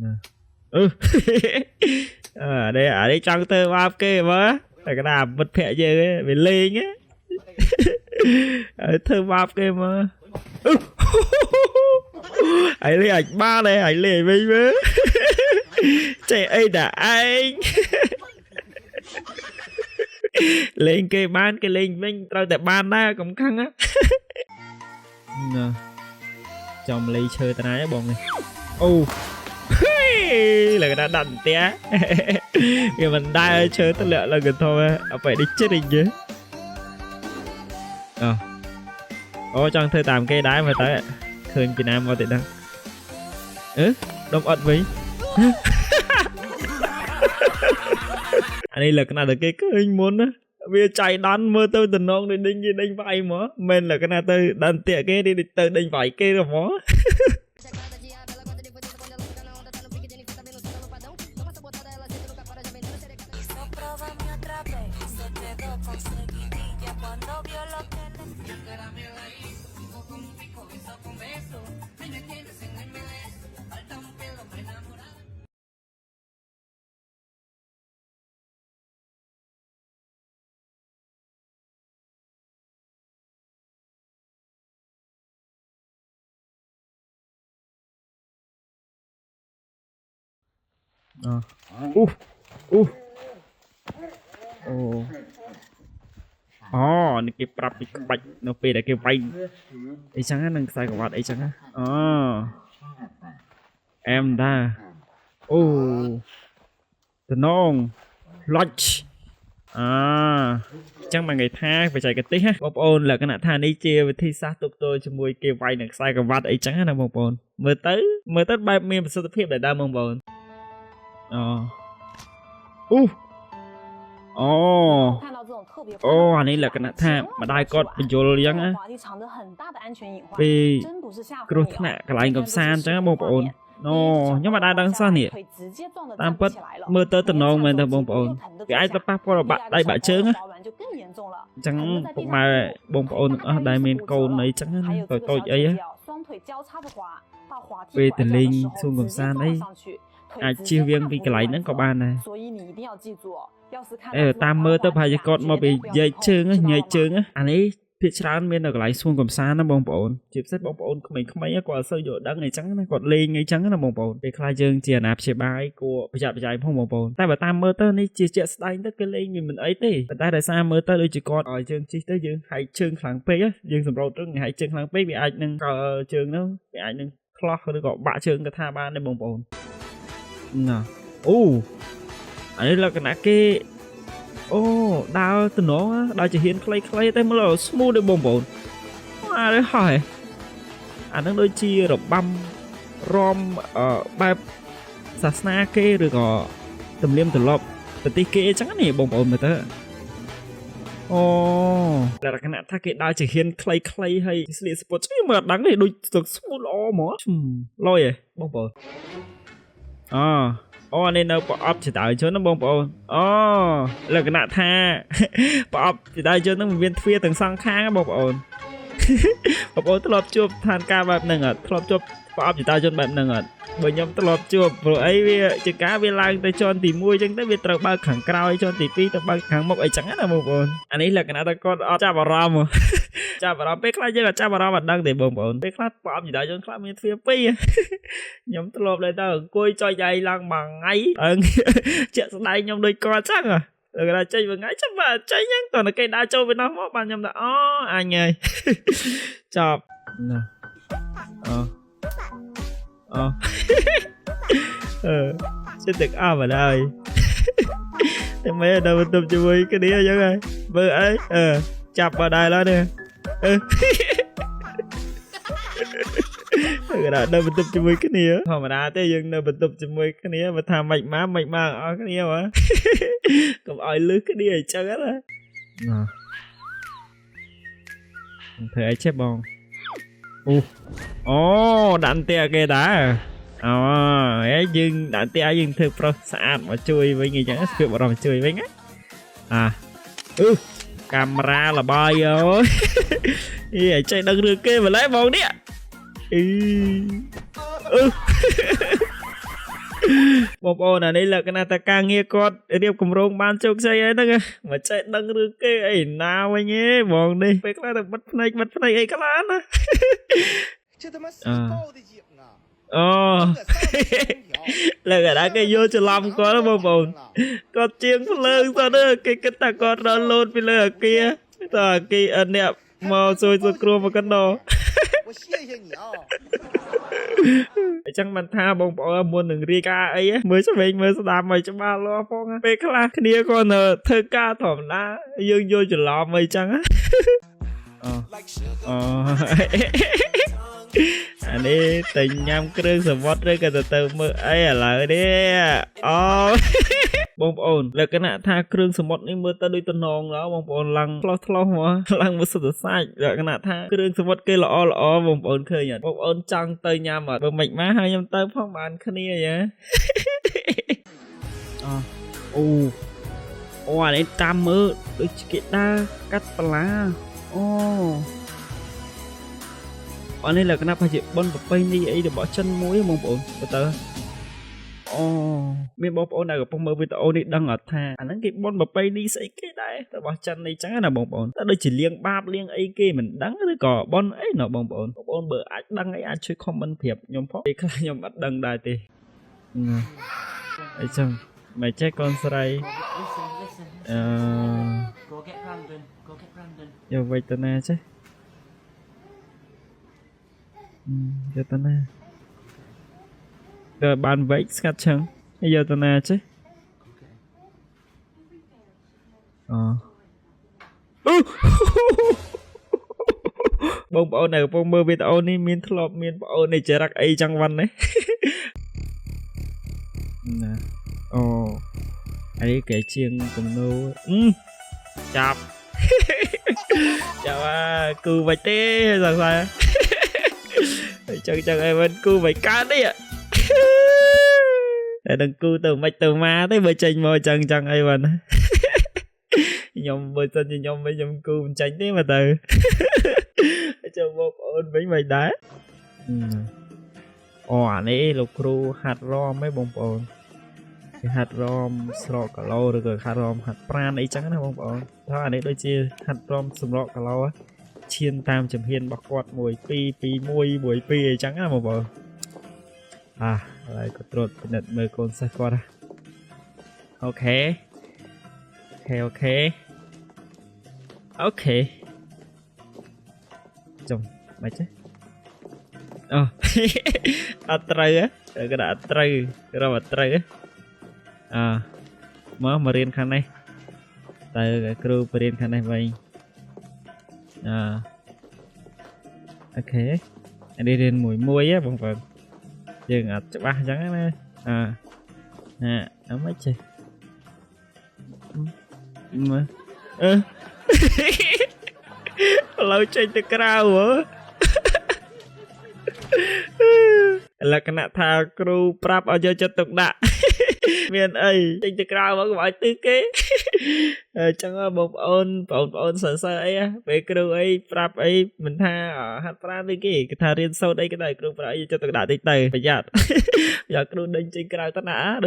ណាអឺ អឺអានេះអានេះចង់ទៅបាបគេមើលតែកណាមិត្តភក្តិយើងឯងវាលេងហ៎ ឲ្យធ្វើបាបគេមើលអឺ ឯងលេងអាចបានឯងឯងលេងវិញមើល ចេះអីតាឯង លេងគេបានគេលេងវិញត្រូវតែបានដែរកំខឹងណា ណាចំលេឈើតាណាឯងបងនេះអូហេលក្ខណៈដាក់ផ្ទះ វាមិនដែរឈើទម្លាក់ឡើងកន្ធំអបិនេះជ្រិញទេអូអូចង់ធ្វើតាមគេដែរមើលទៅឃើញពីណាមកទេដឹងអឺដុំអត់វិញ អានេះលក្ខណៈតែគេឃើញមុនណាវាចៃដន្យមើលទៅតំណងដូចដេញគេដេញវាយហ្មងមិនលក្ខណៈទៅដល់ផ្ទះគេនេះដូចទៅដេញវាយគេទៅហ្មង Quiso probarme otra vez y se quedó con seguidilla cuando vio lo que le. អអូអូអូអូនេះគេប្រាប់ពីក្បាច់នៅពេលដែលគេវាយអីចឹងណានឹងខ្សែក្រវ៉ាត់អីចឹងណាអូអែមតាអូតំណង lodge អាចឹងមកគេថាបច្ចេកទេសណាបងប្អូនលក្ខណៈថានេះជាវិធីសាស្ត្រទប់ទល់ជាមួយគេវាយនឹងខ្សែក្រវ៉ាត់អីចឹងណាបងប្អូនមើលទៅមើលទៅបែបមានប្រសិទ្ធភាពដែរដែរបងប្អូនអូអូអូ 看到这种特别 អូអានេះលក្ខណៈថាម្ដាយគាត់បញ្យល់អញ្ចឹងណា 滑梯藏着很大的安全隐患 ពេល 真不是吓唬 គ្រោះ 你 ថ្នាក់កន្លែងកំសាន្តអញ្ចឹងណាបងប្អូនអូខ្ញុំមិនដែលដឹងសោះនេះ 腿直接撞得 តាមពិត 站不起来了 មើលទៅតំណងមែនតើបងប្អូនវាអាចទៅប៉ះពាល់ដល់បាក់ដៃបាក់ជើងណា 滑完就更严重了 អញ្ចឹងពុកម៉ែបងប្អូនទាំងអស់ដែលមានកូនអីចឹងណា 还有 តូ 这个 ចៗអីណា 小姐姐啊双腿交叉的滑到滑梯 ពេល 拐 角 ទៅលេង 的时候 សួនកំ 直接 撞 សាន្តអី 了上去腿 អាច 直 接 ជៀសវាង 大 幅 ពីកន្លែង 度 ហ្នឹងក៏បានដែរ 所以你一定要记住哦要是看 អេ 到这 តាម 种 មើលទៅប្រហែល 滑 ជាគាត់ 梯 មកពី 绝对不 ញែក 要去 ជើងណា 碰 ញែក 知道 ជើងណាអានេះភាគច្រើនមាននៅកន្លែងសួនកំសាន្តណាបងប្អូនជាពិសេសបងប្អូនក្មេងៗគាត់អត់សូវយល់ដឹងអីចឹងណាគាត់លេងអីចឹងណាបងប្អូនពេលខ្លះយើងជាអាណាព្យាបាលគួរប្រយ័ត្នប្រយែងផងបងប្អូនតែបើតាមមើលទៅនេះជាជាក់ស្ដែងទៅគេលេងវាមិនអីទេប៉ុន្តែដោយសារមើលទៅដូចជាគាត់ឲ្យជើងជិះទៅយើងហែកជើងខ្លាំងពេកណាយើងសម្រូតទៅហែកជើងខ្លាំងពេកវាអាចនឹងកើជើងនោះវាអាចនឹងខ្លោះឬក៏បាក់ជើងក៏ថាបានដែរបងប្អូនណាអូអានេះលក្ខណៈគេ អូដើរតំណងដើរជាហ៊ានខ្លីៗតែមើល smooth ទេបងប្អូនអានេះហោះហ៎អាហ្នឹងដូចជារបាំរំអឺបែបសាសនាគេឬក៏ទំនៀមទម្លាប់ប្រទេសគេអញ្ចឹងនេះបងប្អូនមើលទៅអូលក្ខណៈថាគេដើរជាហ៊ានខ្លីៗហើយស្លៀកស្ពតស្មើអត់ដឹងទេដូចទឹក smooth ល្អហ្មងលយហ៎បងប្អូនអូអូអានេះនៅប្រអប់ចដៅជនណាបងប្អូនអូលក្ខណៈថា ប្រអប់ចដៅជនហ្នឹងវាមានទ្វារទាំងសងខាងណាបងប្អូន បងប្អូនធ្លាប់ជួបឋានការបែបហ្នឹងអត់ធ្លាប់ជួបប្រអប់ចដៅជនបែបហ្នឹងអត់បើខ្ញុំធ្លាប់ជួបព្រោះអីវាជាការវាឡើងទៅជាន់ទី1អញ្ចឹងទៅវាត្រូវបើកខាងក្រោយជាន់ទី2ទៅបើកខាងមុខអីចឹងណាបងប្អូនអានេះលក្ខណៈថាគាត់អត់ចាប់អារម្មណ៍ ចាប់អារម្មណ៍ពេលខ្លះយើងអត់ចាប់អារម្មណ៍អត់ដឹងទេបងប្អូនពេលខ្លះប្រអប់ចដៅជនខ្លះមានទ្វារពីរ ខ្ញុំធ្លាប់ដែរតើអង្គុយចុចឯងឡើងមួយថ្ងៃអើ ជាក់ស្ដែងខ្ញុំដូចគាត់ចឹងហ៎គេថាចេញមួយថ្ងៃចាំបាទចេញហ្នឹងតោះតែគេដើរចូលពីនោះមកបានខ្ញុំថាអូអញហើយ ចប់ណាអូអូ អឺចិត្តទឹកអស់បាត់ហើយ តែមែនដល់បន្ទប់ជាមួយគ្នាអញ្ចឹងហើយមើលអីអឺចាប់បាត់ដែរឡើយនេះអឺ គេថានៅបន្ទប់ជាមួយគ្នាធម្មតាទេយើងនៅបន្ទប់ជាមួយគ្នាបើថាមិនមកមិនមកអស់គ្នាហ៎ កុំឲ្យលឺគ្នាអញ្ចឹងណាណាធ្វើអីចេះបងអូអូដាក់ផ្ទះគេដែរអូហេយើងដាក់ផ្ទះយើងធ្វើប្រុសស្អាតមកជួយវិញអញ្ចឹងស្ពីបរមជួយវិញណាអាអឺកាមេរ៉ាលបាយអូយ អីចេះដឹងរឿងគេម្ល៉េះបងនេះ អីអឺ បងប្អូនអានេះលក្ខណៈថាការងារគាត់រៀបគម្រោងបានជោគជ័យហើយហ្នឹងមកចេះដឹងរឿងគេអីណាវិញទេបងនេះពេលខ្លះទៅបិទភ្នែកបិទភ្នែកអីខ្លះណា 这他妈谁报的警啊？ អូ 这上面空调 លើកអាគេយកច្រឡំគាត់ណាបងប្អូនគាត់ជាងភ្លើងសោះទៅគេគិតថាគាត់រត់លោតពីលើអាគារតើអាគារអ្នកមកជួយសង្គ្រោះមកកណ្ដោ 我谢谢你啊！ អញ្ចឹងមិនថាបងប្អូនមុននឹងរាយការណ៍អីមើលឆ្វេងមើលស្ដាំឲ្យច្បាស់លាស់ផងពេលខ្លះគ្នាគាត់នៅធ្វើការធម្មតាយើងយល់ច្រឡំអីចឹងអូអូអានេះតែញ៉ាំគ្រឿងសមុទ្រឬក៏ទៅមើលអីឥឡូវនេះអូបងប្អូនលក្ខណៈថាគ្រឿងសមុទ្រនេះមើលទៅដូចតំណងដល់បងប្អូនឡើងឆ្លោះឆ្លោះមកឡើងមកសុទ្ធតែសាច់លក្ខណៈថាគ្រឿងសមុទ្រគេល្អល្អបងប្អូនឃើញអត់បងប្អូនចង់ទៅញ៉ាំអត់បើមិនមកហើយខ្ញុំទៅផងបានគ្នាយ៉ាអូអូអូអានេះតាមមើលដូចជាគេដើរកាត់បន្លាអូអានេះលក្ខណៈប្រហែលជាបុណ្យប្រពៃណីអីរបស់ចិនមួយបងប្អូនបើទៅអូមានបងប្អូនដែលកំពុងមើលវីដេអូនេះដឹងអត់ថាអាហ្នឹងគេបុណ្យប្រពៃណីស្អីគេដែររបស់ចិននេះចឹងណាបងប្អូនតែដូចជាលៀងបាបលៀងអីគេមិនដឹងឬក៏បុណ្យអីណបងប្អូនបងប្អូនបើអាចដឹងអីអាចជួយ comment ប្រាប់ខ្ញុំផងពេលខ្លះខ្ញុំអត់ដឹងដែរទេអីចឹងមិនចេះកូនស្រី Listen, listen. អឺ Go get Brandon. Go get Brandon. យកវេទនាចេះយកតាណាដល់បានវែកស្ងាត់ឆឹងយកតាណាចេះអូអូបងប្អូនដែលកំពុងមើលវីដេអូនេះមានធ្លាប់មានបងប្អូននេះចរិតអីចឹងវ៉ាន់នេះណាអូអីគេជាងគំនូចាប់ ចាប់អាគូមិនទេសង្ស័យចឹងចឹងអីមិនគូមិនកើតទេតែនឹងគូទៅមិនទៅមកទេបើចេញមកចឹងចឹងអីមិនខ្ញុំបើសិនជាខ្ញុំវិញខ្ញុំគូមិនចាញ់ទេមកទៅចូលបងប្អូនវិញមិនដែរអូអានេះលោកគ្រូហាត់រំហ៎បងប្អូនគេហាត់រំស្រកគីឡូឬក៏ហាត់រំហាត់ប្រានអីចឹងណាបងប្អូនថាអានេះដូចជាហាត់រំសម្រកគីឡូឈានតាមជំហានរបស់គាត់1 2 2 1 1 2អីចឹងណាបងប្អូនអាឥឡូវក៏ត្រួតពិនិត្យមើលកូនសិស្សគាត់ណាOK OK OK OK ចុំមិនចេះអូ អត់ត្រូវហ៎គេដាក់អត់ត្រូវរកអត់ត្រូវហ៎អើមកមករៀនខាងនេះទៅគ្រូបរៀនខាងនេះវិញអើ OK អានេះរៀនមួយមួយហ៎បងប្អូនយើងអត់ច្បាស់អញ្ចឹងណាអើណាអត់មិនចេះមើលអឺ ឥឡូវចេញទៅក្រៅហ៎លក្ខណៈថាគ្រូប្រាប់ឲ្យយកចិត្តទុកដាក់ មានអីចេញទៅក្រៅមកកុំឲ្យទិសគេ អញ្ចឹងបងប្អូនបងប្អូនសរសើរអីពេលគ្រូអីប្រាប់អីមិនថាហាត់ប្រាណអីគេគេថារៀនសូត្រអីក៏ដោយគ្រូប្រាប់អីយកចិត្តទុកដាក់តិចទៅប្រយ័ត្ន ប្រយ័ត្នគ្រូដេញចេញក្រៅទៅណាដូច